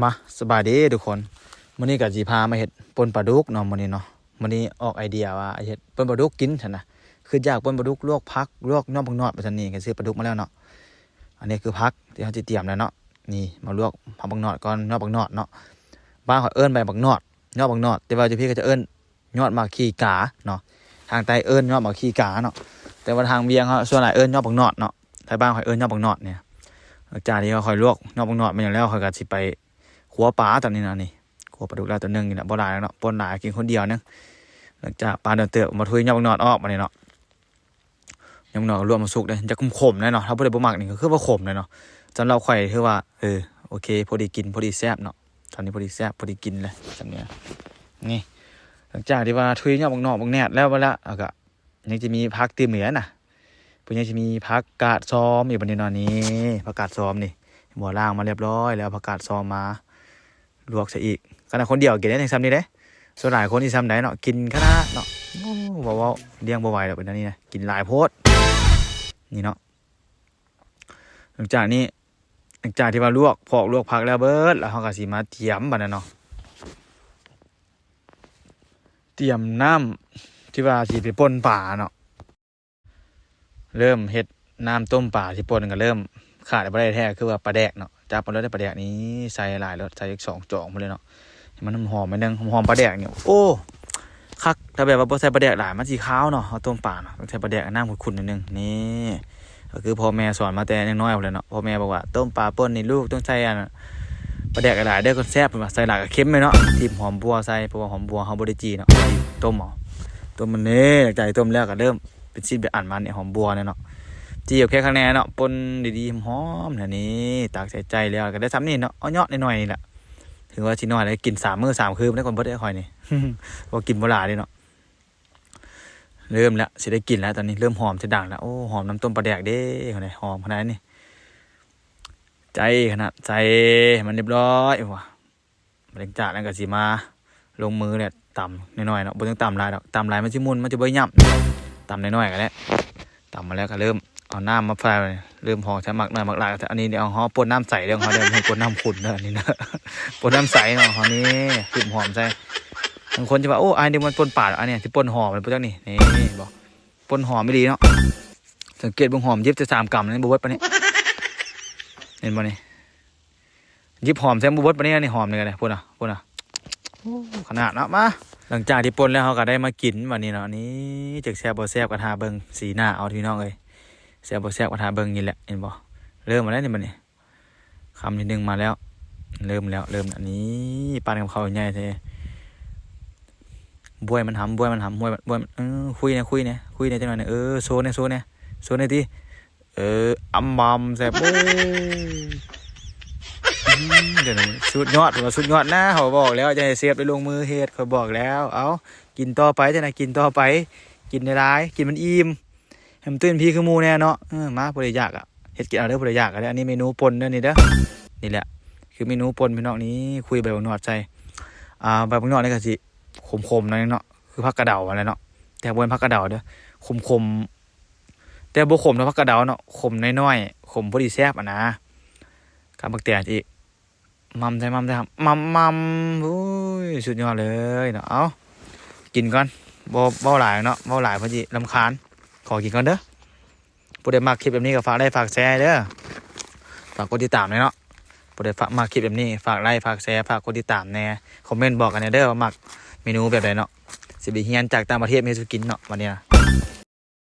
ມາ ສະບາຍດີທຸກຄົນ. ມື້ນີ້ກໍຊິພາມາເຮັດປົ່ນປາດຸກເນາະ ມື້ນີ້ເນາະ. ມື້ນີ້ອອກໄອເດຍວ່າເຮັດປົ່ນປາດຸກກິນຊັ້ນນະ. ຄືຢາກປົ່ນປາດຸກ ລວກຜັກ ລວກຍອດບັກໜອດ ວ່າຊັ້ນນີ້. ກໍຊື້ປາດຸກມາແລ້ວເນາະ. ອັນນີ້ຄືຜັກທີ່ເຮົາຊິຕຽມແລ້ວເນາະ. ນີ້ ມາລວກຜັກບັກໜອດກ່ອນ ຍອດບັກໜອດເນາະ. ບ້ານຂ້ອຍເອີ້ນໃບບັກໜອດ ຍອດບັກໜອດ ແຕ່ວ່າຢູ່ພີ້ເຂົາຈະເອີ້ນຍອດໝາກຂີ້ກາເນາະ. ທາງໃຕ້ເອີ້ນຍອດໝາກຂີ້ກາເນາະ. ແຕ່ວ່າທາງວຽງເຮົາສ່ວນຫຼາຍເອີ້ນຍອດບັກໜອດເນາະ. ໄທບ້ານຂ້ອຍເອີ້ນຍອດບັກໜອດນີ້. ຫຼັງຈາກທີ່ວ່າຂ້ອຍລວກຍອດບັກໜອດມາແລ້ວ ຂ້ອຍກໍຊິໄປ ຂົ້ວປາຕອນນີ້ນະ. ນີ້ ຂົ້ວປາດຸກແລ້ວຕົວໜຶ່ງນີ້ແຫຼະ ບໍ່ຫຼາຍດອກເນາະ ປົ່ນຫຼາຍກິນຄົນດຽວໜຶ່ງ. ຫຼັງຈາກປາດົນເຕີບ ມາທຸຍຍອດບັກໜອດອອກບາດນີ້ເນາະ. ຍອດບັກໜອດກໍລວກມາສຸກເດ້ ຈະຂົມໆແດ່ເນາະ. ຖ້າຜູ້ໃດບໍ່ມັກນີ້ກໍຄືວ່າຂົມແດ່ເນາະ. ສຳລັບຂ້ອຍຖືວ່າ ເອີ ໂອເຄ ພໍດີກິນ ພໍດີແຊບເນາະ. ຕອນນີ້ພໍດີແຊບ ພໍດີກິນແຫຼະ ສ່ຳນີ້ນະ. ນີ້ ຫຼັງຈາກທີ່ວ່າທຸຍຍອດບັກໜອດບັກແໜດແລ້ວ ແລ້ວກໍຍັງຈະມີຜັກຕື່ມອີກນະ. ເພິ່ນຍັງຈະມີຜັກກາດຊອມອີກບາດນີ້ເນາະ. ນີ້ ຜັກກາດຊອມນີ້ ບໍ່ ລ້າງມາລຽບຮ້ອຍແລ້ວ. ເອົາຜັກກາດຊອມມາລວກໃສ່ອີກ. ຂະໜາດຄົນດຽວກິນໄດ້ຍັງສ່ຳນີ້ເດ້. ສ່ວນຫຼາຍຄົນຊິສ່ຳໃດເນາະ ກິນຂະໜາດເນາະ. ໂອ້ ເວົ້າໆ ລ້ຽງບໍ່ໄຫວດອກ ເປັນອັນນີ້ນະ ກິນຫຼາຍໂພດ. ນີ້ເນາະ. ຫຼັງຈາກນີ້ ຫຼັງຈາກທີ່ວ່າລວກຜອກລວກຜັກແລ້ວເບິດ ແລ້ວເຮົາກໍຊິມາຕຽມບາດນັ້ນເນາະ. ຕຽມນ້ຳທີ່ວ່າຊິໄປປົ່ນປາເນາະ. ເລີ່ມເຮັດນ້ຳຕົ້ມປາ ຊິປົ່ນກໍເລີ່ມຂາດບໍ່ໄດ້ແທ້ ຄືວ່າປາແດກເນາະ. ຈັບມາໂລດເດີ ປາແດກນີ້ໃສ່ຫຼາຍໂລດ ໃສ່ສອງຈອງພຸ້ນເລີຍເນາະ ໃຫ້ມັນຫອມໆໜ້ອຍໜຶ່ງ. ຫອມປາແດກນີ້ ໂອ້ ຄັກ. ຖ້າແບບວ່າບໍ່ໃສ່ປາແດກຫຼາຍ ມັນຊິຄາວເນາະ. ເຮົາຕົ້ມປາເນາະ ຕ້ອງໃສ່ປາແດກ ນ້ຳຂຸ້ນໆໜ້ອຍໜຶ່ງ. ນີ້ກໍຄືພໍ່ແມ່ສອນມາແຕ່ຍັງນ້ອຍພຸ້ນແຫຼະເນາະ. ພໍ່ແມ່ບອກວ່າ ຕົ້ມປາປົ່ນນີ້ລູກຕ້ອງໃສ່ອັນປາແດກຫຼາຍໆເດີ ມັນແຊບ ເພິ່ນວ່າ. ໃສ່ຫຼາຍກໍເຄັມແມ່ນເນາະ. ຖິ້ມຫອມບົວໃສ່ ເພາະວ່າຫອມບົວເຮົາບໍ່ໄດ້ຈີ່ເນາະ ຕົ້ມເອົາ ຕົ້ມມັນນີ້. ຫຼັງຈາກທີ່ຕົ້ມແລ້ວກໍເລີ່ມ ເປັນຊິດເປັນອັນມານີ້ ຫອມບົວນີ້ເນາະ. ຈີ່ໂອເຄຄັກແນ່ເນາະ ປົ່ນດີໆຫອມໆ. ແລ້ວນີ້ ຕັກໃສ່ໃຈແລ້ວກໍໄດ້ສ່ຳນີ້ເນາະ ເອົາເຍາະໜ້ອຍໆນີ້ແຫຼະ. ຖືວ່າຊິໜ້ອຍແລ້ວ ກິນສາມມື້ສາມຄືນໄດ້ ກ່ອນເບິດໄດ້ຂ້ອຍນີ້ ບໍ່ກິນບໍ່ຫຼາຍເດ້ເນາະ. ເລີ່ມແລ້ວ ຊິໄດ້ກິນແລ້ວ ຕອນນີ້ເລີ່ມຫອມຈະດັງແລ້ວ. ໂອ້ ຫອມນ້ຳຕົ້ມປາແດກເດ້ ຫອມຂະໜາດນີ້. ໃຈຂະໜາດ ໃສ່ໃຫ້ມັນລຽບຮ້ອຍວ່າ ຫຼັງຈາກນັ້ນກໍຊິມາລົງມືແຫຼະ ຕຳໜ້ອຍໆເນາະ ບໍ່ຕ້ອງຕຳຫຼາຍດອກ ຕຳຫຼາຍມັນຊິໝຸ່ນ ມັນຈະບໍ່ຫຍັບ. ຕຳໜ້ອຍໆກໍໄດ້. ຕຳມາແລ້ວກໍເລີ່ມເອົານ້ຳມາໃສ່ ເລີ່ມຫອມໃສ່ໝາກໜ້ອຍໝາກຫຼາຍ. ອັນນີ້ເຮົາປົ່ນນ້ຳໃສເດີ ເຮົາບໍ່ໄດ້ປົ່ນນ້ຳຂຸ້ນເດີ ອັນນີ້ເດີ. ປົ່ນນ້ຳໃສເນາະ ເຮົານີ້ ຫອມໃສ່. ບາງຄົນຈະວ່າ ໂອ້ ອາຍ ເດມັນປົ່ນປາ ອັນນີ້ຊິປົ່ນຫອມແລ້ວບໍ່ຈັກນີ້. ນີ້ເຫັນບໍ່ ປົ່ນຫອມອີ່ຫຼີເນາະ. ສັງເກດເບິ່ງ ຫອມຫຍິບໃສ່ສາມກຳນີ້ບໍ່ເບິດປານນີ້ ເຫັນບໍ່ນີ້. ຫຍິບຫອມໃສ່ບໍ່ເບິດປານນີ້ ອັນນີ້ຫອມນີ້ກໍໄດ້ ພຸ້ນນະ ພຸ້ນນະ. ໂອ້ ຂະໜາດເນາະ. ມາ ຫຼັງຈາກທີ່ປົ່ນແລ້ວ ເຮົາກໍໄດ້ມາກິນບາດນີ້ເນາະ. ນີ້ ຈັກແຊບບໍ່ແຊບກໍຖ້າເບິ່ງສີໜ້າເອົາ ພີ່ນ້ອງເອີຍ. ແຊບບໍ່ແຊບກໍຖ້າເບິ່ງນີ້ແຫຼະ ເຫັນບໍ່. ເລີ່ມມາແລ້ວນີ້ບາດນີ້ ຄຳທີໜຶ່ງມາແລ້ວ ເລີ່ມແລ້ວ ເລີ່ມ. ອັນນີ້ ປານກັບເຂົ້າໃຫຍ່ແທ້. ບວຍມັນຫຳ ບວຍມັນຫຳ ບວຍ ບວຍ ເອີ ຄຸຍແດ່ ຄຸຍແດ່ ຄຸຍແດ່ຈັກໜ້ອຍໜຶ່ງ. ເອີ ໂຊແດ່ ໂຊແດ່ ໂຊແດ່ຕິ. ເອີ ອຳມຳ ແຊບ. ໂອ້ຍ ອືມ ເດີ ສຸດຍອດ ເພິ່ນວ່າສຸດຍອດນະ. ຂ້ອຍບອກແລ້ວ ຢ່າໃຫ້ເຊຟໄດ້ລົງມືເຮັດ ຂ້ອຍບອກແລ້ວ. ເອົາ ກິນຕໍ່ໄປ ຈັ່ງໃດ ກິນຕໍ່ໄປ ກິນຫຼາຍໆ ກິນມັນອີ່ມ ໃຫ້ມັນຕື່ນພີຄືໝູ່ແດ່ເນາະ. ເອີ ມາ ຜູ້ໃດຢາກກໍເຮັດກິນເອົາເດີ ຜູ້ໃດຢາກກໍເດີ. ອັນນີ້ເມນູປົ່ນເດີ ນີ້ເດີ ນີ້ແຫຼະ ຄືເມນູປົ່ນ ພີ່ນ້ອງ. ນີ້ ຄຸຍໃບບັກໜອດໃສ່ ອ່າ ໃບບັກໜອດນີ້ກໍຊິຂົມໆໜ້ອຍໜຶ່ງເນາະ ຄືຜັກກະເດົາຫັ້ນແຫຼະເນາະ. ແຕ່ບໍ່ແມ່ນຜັກກະເດົາເດີ ຂົມໆ ແຕ່ບໍ່ຂົມເທົ່າຜັກກະເດົາເນາະ ຂົມໜ້ອຍໆ ຂົມພໍດີແຊບຫັ້ນນະ. ການໝາກແຕງອີກ ໝຳໃສ່ ໝຳໃສ່ ໝຳ ໝຳ. ໂອ້ຍ ສຸດຍອດເລີຍເນາະ. ເອົາ ກິນກ່ອນ ບໍ່ເວົ້າຫຼາຍເນາະ ເວົ້າຫຼາຍເພິ່ນຊິລຳຄານ. ຂໍກິນກ່ອນເດີ. ຜູ້ໃດມັກຄລິບແບບນີ້ກໍຝາກໄລ້ຝາກແຊເດີ ຝາກກົດຕິດຕາມແດ່ເນາະ. ຜູ້ໃດຝາກ ມັກຄລິບແບບນີ້ ຝາກໄລ້ຝາກແຊ ຝາກກົດຕິດຕາມແດ່. ຄອມເມັນບອກກັນແດ່ເດີວ່າມັກເມນູແບບໃດເນາະ. ຊິໄປຮຽນຈາກຕ່າງປະເທດມາເຮັດສູ່ກິນເນາະ ບາດນີ້ນະ.